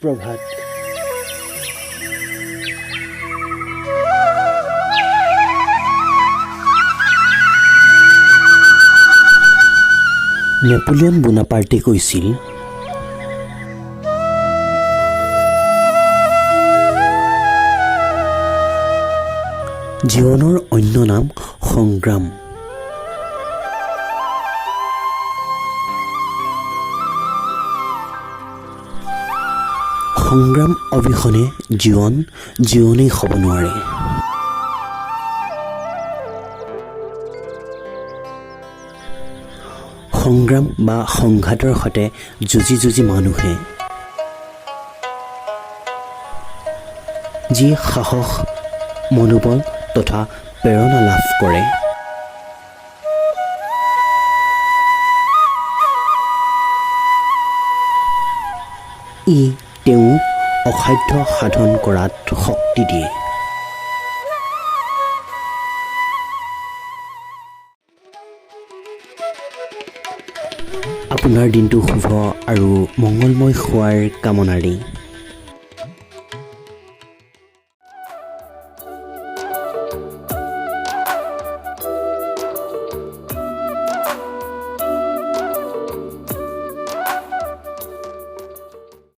সুপ্ৰভাত। Napoleon Bonaparte কৈছিল, জীৱনৰ অন্য নাম সংগ্ৰাম। সংগ্ৰাম অবিহনে জীৱন জীৱনেই হ'ব নোৱাৰে। সংগ্ৰাম বা সংঘাতৰ সৈতে যুঁজি যুঁজি মানুহে যি সাহস, মনোবল তথা প্ৰেৰণা লাভ কৰে, ই তেওঁক অসাধ্য সাধন কৰাত শক্তি দিয়ে। আপোনাৰ দিনটো শুভ আৰু মংগলময় হোৱাৰ কামনাৰে।